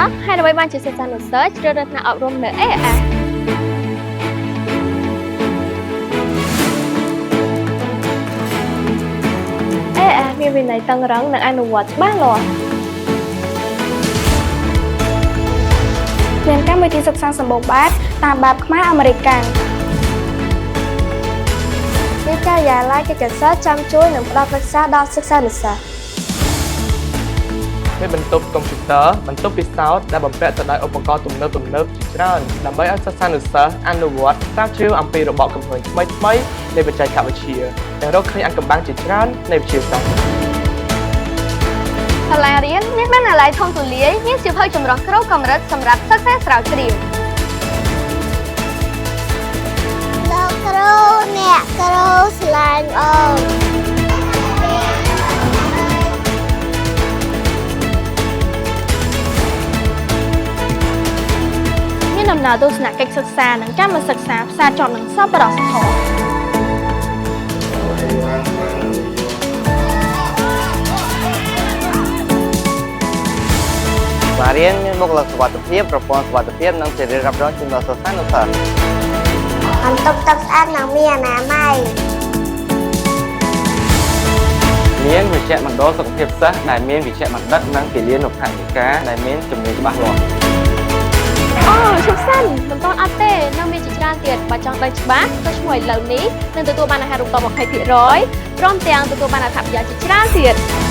ចុះហេតុអ្វីបានជាសិស្សានុសិស្សជ្រើសរើសថ្នាក់អប់រំនៅ AIS? AIS មានវិន័យតឹងរ៉ឹងនិងអនុវត្តច្បាស់លាស់ មានកម្មវិធីសិក្សាសម្បូរបែបតាមបែបខ្មែរអាមេរិកកាំង មានការិយាល័យកិច្ចសិស្សចាំជួយនិងផ្ដល់ប្រឹក្សាដល់សិស្សានុសិស្ស មានបន្ទប់កុំព្យូទ័របន្ទប់ពិសោធន៍ដែលបំពាក់ទៅដោយឧបករណ៍ទំនើបៗជាច្រើនដើម្បីឲ្យសិស្សានុសិស្សអនុវត្តស្រាវជ្រាវអំពីរបបកំហឹងថ្មីៗនៃបច្ចេកវិទ្យានិងរកឃើញអាថ៌កំបាំងជាច្រើននៃវិទ្យាសាស្ត្រ សាលារៀនមានបណ្ណាល័យធំទូលាយមានសៀវភៅចម្រុះគ្រប់កម្រិតសម្រាប់សិក្សាស្រាវជ្រាវ លោកគ្រូអ្នកគ្រូស្លាញ់អូន មានដំណើរទស្សនកិច្ចសិក្សានិងកម្មសិក្សាផ្សារភ្ជាប់នឹងសប្បុរសធម៌ សាលារៀនមានបុគ្គលិកសុវត្ថិភាពប្រព័ន្ធសុវត្ថិភាពនិងធានារ៉ាប់រងជូនដល់សិស្សានុសិស្ស បន្ទប់ទឹកស្អាតនិងមានអនាម័យ មានវិជ្ជមណ្ឌលសុខភាពសិស្សដែលមានវិជ្ជបណ្ឌិតនិងគិលានុបដ្ឋាយិកាដែលមានជំនាញច្បាស់លាស់ អូឈប់សិនមិនទាន់អត់ទេនៅមានជាច្រើនទៀតបើចង់ដឹងច្បាស់ក៏ឈ្មោះឥឡូវនេះនឹងទទួលបានអាហារូបករណ៍20%ព្រមទាំងទទួលបានអត្ថប្រយោជន៍ជាច្រើនទៀត។